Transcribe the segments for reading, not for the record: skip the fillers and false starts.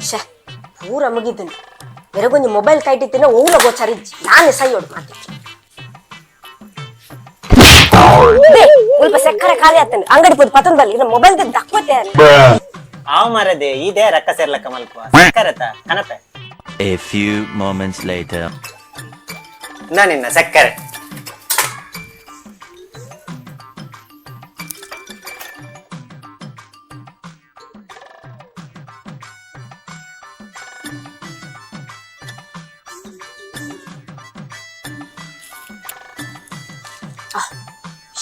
ಶ ಪೂರ ಮುಗಿದ್ದೀನಿ ಬೆರಗೊಂಜಿ ಮೊಬೈಲ್ ಕೈಟಿತ್ತಿನ ಓಲ ಗೋಚರಿಜ್ಜಿ ನಾನು ಸೈಯೋಡು ಮಾತಿತ್ತು ಸ್ವಲ್ಪ ಸಕ್ಕರೆ ಖಾಲಿ ಆತನು ಅಂಗಡಿ ಪೋದು ಪತನ್ ಬಲ್ಲಿ ಇನ್ನ ಮೊಬೈಲ್ ದಕ್ಕೋತೆ. ಆವ್ ಮಾರದೆ ಇದೇ ರೊಕ್ಕ ಸೇರ್ಲಕ್ಕ ಮಲ್ಪ ಸಕ್ಕರೆತ ಕನಪೆ. A few moments later. ನಿನ್ನ ಸಕ್ಕರೆ.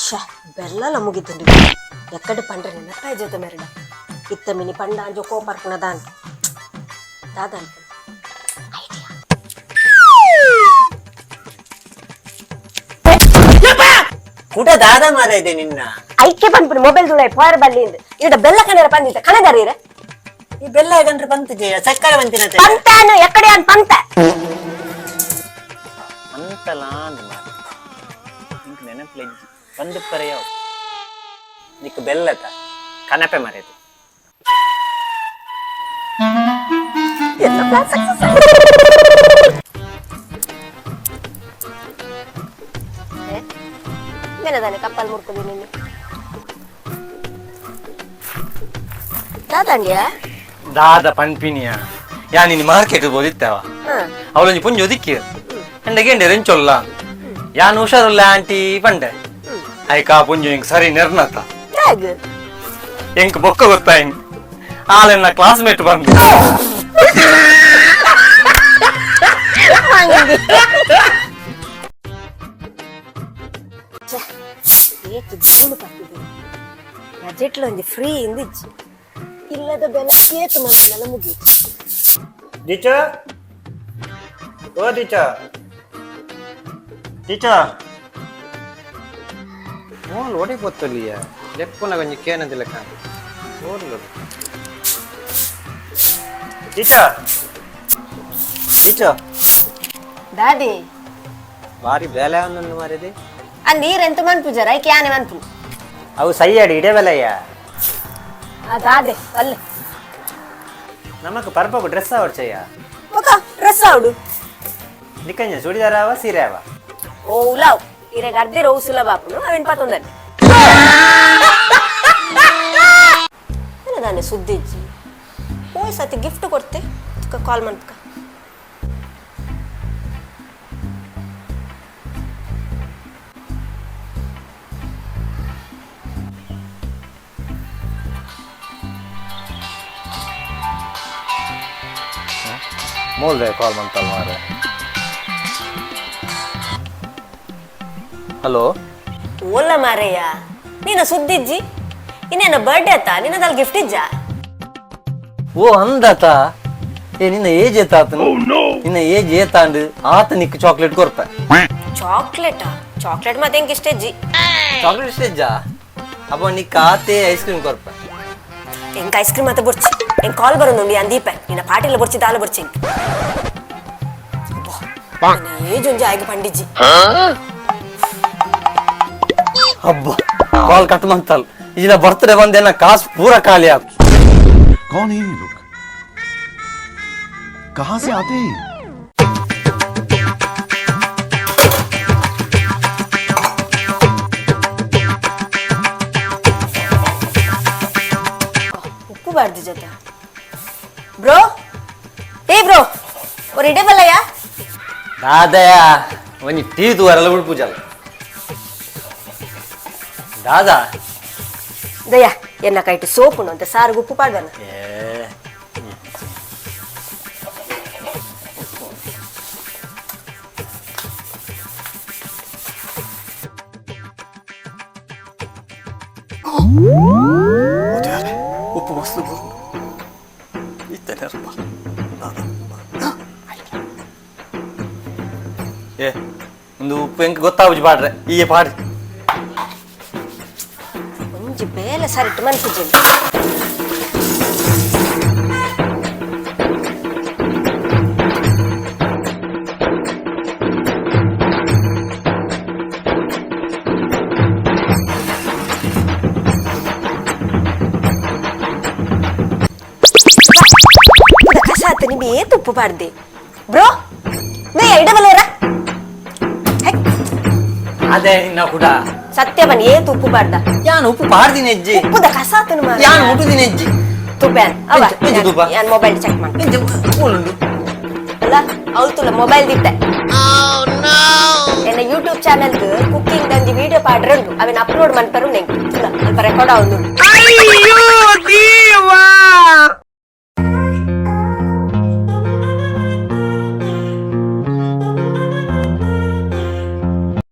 ಶ ಬೆಲ್ಲಲ ಮುಗಿದ್ದುಂಡು. ಎಕ್ಕಡೆ ಪಂಡ್ರೆ ನೆನಪಾಯ ಜೊತೆ ಮೆರಡ ಇತ್ತ ಮಿನಿ ಪಂಡ ಅಂಜೋ ಕೋಪರ್ಪುನ ದಾನ್ ದಾದ. ಕುಟ ದಾದ ಮಾರದೆ ನಿನ್ನ. ಐಕೆ ಪನ್ಪುನಿ ಮೊಬೈಲ್ ದುಳೈ ಪೋಯರ್ ಬಲ್ಲಿ ಇಂದು ಇಡ ಬೆಲ್ಲ ಕಣರ ಪಂದಿತ್ತ ಕಣದಾರೀರ. ಈ ಬೆಲ್ಲ ಗಂಟ್ರೆ ಬಂತು ಜಯ ಸಕ್ಕರೆ ಬಂತಿನತೆ. ಪಂತಾನು ಎಕ್ಕಡೆ ಅನ್ ಪಂತ. ಅಂತಲ ಅಂದ್ ಮಾರ ನಿಂಕ್ ನೆನಪುಲೆಜ್ಜಿ ಬಂದು ಪರೆಯವ್ ನಿಕ್ ಬೆಲ್ಲತ ಕನಪೆ ಮರೆದು. ಎಲ್ಲ ಪ್ಲಾನ್ ಸಕ್ಸಸ್. ದಾನೆ ಕಪ್ಪಲ್ ಮುರ್ಕೋದಿ ನೀನು ದಾದಾಂಡ್ಯಾ. ದಾದ ಪನ್ಪಿನಿಯ ಯಾ ನಿನ್ನ ಮಾರ್ಕೆಟ್ ಬೋದಿತ್ತವ. ಅವಳೊಂಜಿ ಪುಂಜಿ ಒದಿಕ್ಕಿ ಅಂಡ ಗೆಂಡೆ ರೆಂಚೊಲ್ಲ ಯಾನ್ ಹುಷಾರುಲ್ಲ ಆಂಟಿ ಪಂಡೆ ಐಕಾ ಪುಂಜು ಇಂಕ್ ಸರಿ ನಿರ್ನತ. ಹೇಗ್? ಎಂಕ್ ಬೊಕ್ಕ ಗೊತ್ತಾಯಿನ್ ಆಲೆನ್ನ ಕ್ಲಾಸ್ಮೇಟ್ ಬಂದು. ಏತ್ ಧೂಳು ಪತ್ತಿದೆ. ಬಜೆಟ್ಲ ಒಂಜಿ ಫ್ರೀ ಇಂದಿಜ್ಜಿ ಇಲ್ಲದ ಬೆಲೆ ಏತ್ ಮಂದಿನೆಲ್ಲ ಮುಗೀತು. ಟೀಚರ್, ಓ teacher, teacher. Mole ಒಡೆ ಗೊತ್ತಲ್ಲಿಯ ಲೆಪ್ಪುನ ಒಂಜಿ ಕೇನದಿಲ್ಲ ಕಾಣ ಓರ್ಲು. Teacher, teacher. ದಾದಿ. ಬಾರಿ ಬೇಲೆ ಒಂದೊಂದು ಮಾರಿದೆ. ಆ ನೀರ್ ಎಂತ ಮನ್ಪುಜಾರ ಐಕೆ ಯಾನೆ ಮನ್ಪು. ಅವು ಸೈಯಾಡಿ ಇಡೇ ಬೆಲೆಯ. ಅದಾದೆ ಅಲ್ಲ. ನಮಕ್ ಪರ್ಪకు ಡ್ರೆಸ್ ಆವಡ್ಚಯ್ಯ. ఒక ಡ್ರೆಸ್ ಆವಡು. ನಿಕ್ಕಂಜ ಚೂಡಿದಾರ ಅವ ಸೀರೆ ಅವ. ಓ ಉಲಾವ್ ಇರೆಗ್ ಅರ್ಧಿ ರೋವು ಸುಲಭ ಆಪುನು ಅವೆನ್ ಪತ್ತೊಂದಲ್ಲಿ ದಾನೆ ಸುದ್ದಿಜ್ಜಿ ಓಯ್ ಸತಿ ಗಿಫ್ಟ್ ಕೊಡ್ತೆ ಕಾಲ್ ಮನ್ಪುಕ. ಮೋಲ್ದೆ ಕಾಲ್ ಮಂತಲ್ ಮಾರೆ. ಹಲೋ. ಓಲ್ಲ ಮಾರಯ್ಯ ನೀನ ಸುದ್ದಿಜ್ಜಿ ಇನ್ನೇನ ಬರ್ಡೇ ಆತ ನಿನ್ನದಲ್ಲಿ ಗಿಫ್ಟ್ ಇಜ್ಜಾ? ಓ ಅಂದಾತ ಏ ನಿನ್ನ ಏಜ್ ಏತಾತನು ನಿನ್ನ ಏಜ್ ಏತಾಂಡ್ ಆತ ನಿಕ್ ಚಾಕ್ಲೇಟ್ ಕೊರ್ಪೆ. ಚಾಕ್ಲೇಟಾ? ಚಾಕ್ಲೇಟ್ ಮತ್ತೆ ಹೆಂಗೆ ಇಷ್ಟ ಇಜ್ಜಿ. ಚಾಕ್ಲೇಟ್ ಇಷ್ಟ ಅಪ್ಪ ನಿಕ್ ಆತೆ ಐಸ್ ಕ್ರೀಮ್ ಕೊರ್ಪೆ. ಎಂಕ್ ಐಸ್ ಕ್ರೀಮ್ ಮತ್ತೆ ಬೊರ್ಚಿ ಎಂಕ್ ಕಾಲ್ ಬರೋದುಂಡು ಅಂದೀಪ ನಿನ್ನ ಪಾಟಿಲ ಬೊರ್ಚಿ ದಾಲ ಬೊರ್ಚಿ ಎಂಕ್ ಏಜ್ ಒಂಜಿ ಆಯ್ಗೆ ಪಂಡಿಜ್ಜಿ. ಹಬ್ಬ ಕಾಲ್ ಕಟ್ ಮಂತಲ್ ಈಜಿನ ಬರ್ತ್ಡೇ ಬಂದೇನ ಕಾಸು ಪೂರ ಖಾಲಿ ಆತು. कौन है ये लोग, कहां से आते हैं ये? ಉಪ್ಪು ಬಾರ್ದು ಜೊತೆ ಬ್ರೋ ಟೀ ಬ್ರೋ ஒரு ಇಡೆ ಬಲ್ಲಯ್ಯ. ದಾದಯ ಒಂಜಿ ಟೀ ತೂವರೆಲ್ಲ ಉಡ್ಪುಜಲ್ಲ ದಾದಾ. ದಯಾ ಎನ್ನ ಕೈಟ್ ಸೋಪುನು ಅಂತ ಸಾರು ಉಪ್ಪು ಪಾಡ್ದನ. ಏ. ಉಪ್ಪು ಮಸ್ತ್ ಇತ್ತೇನೆ. ಏ, ಒಂದು ಉಪ್ಪು ಎಂಕ್ ಗೊತ್ತಾಗುಜಿ ಪಾಡ್ರೆ ಈಯೆ ಪಾಡ್ರಿ. ಒಂಜಿ ಬೇಲೆ ಸರಿಟ್ ಮನ್ಪುಜಿ. ಕಸ ಆತ ನಿಬಿ ಏತ್ ಉಪ್ಪು ಪಾಡ್ದೆ ಬ್ರೋ? ನೇ ಇಡಬಲೇರ. ಅದೇ ನಿನ್ನ ಕೂಡ. ಸತ್ಯ ಬನ್ನಿ, ಏತ್ ಉಪ್ಪು ಪಾಡ್ದ? ಯಾನ್ ಉಪ್ಪು ಪಾಡ್ದಿನ ಹೆಜ್ಜೆ. ಉಪ್ಪುದ ಕಸ ಆತನು ಮಾರ್ರೆ. ಯಾನ್ ಮುಟ್ಟುದಿನ ಹೆಜ್ಜೆ. ತುಪ್ಯಾನ್ ಅವ. ಎಂಚ ತುಪ್ಪ? ಯಾನ್ ಮೊಬೈಲ್ ಚೆಕ್ ಮಾಡ. ಎಂಚ ಮೂಲುಂಡು? ಅಲ್ಲ, ಅವ್ಳು ತುಲ ಮೊಬೈಲ್ ದಿತ್ತೆ. ಎನ್ನ ಯೂಟ್ಯೂಬ್ ಚಾನೆಲ್ ಕುಕ್ಕಿಂಗ್ ದಂಜಿ ವಿಡಿಯೋ ಪಾಡ್ರೆ ಉಂಟು, ಅವನ್ ಅಪ್ಲೋಡ್ ಮನ್ಪರು ನೆಂಕ್ ತುಲ ಅಲ್ಪ ರೆಕಾರ್ಡ್ ಆವೊಂದುಂಡು.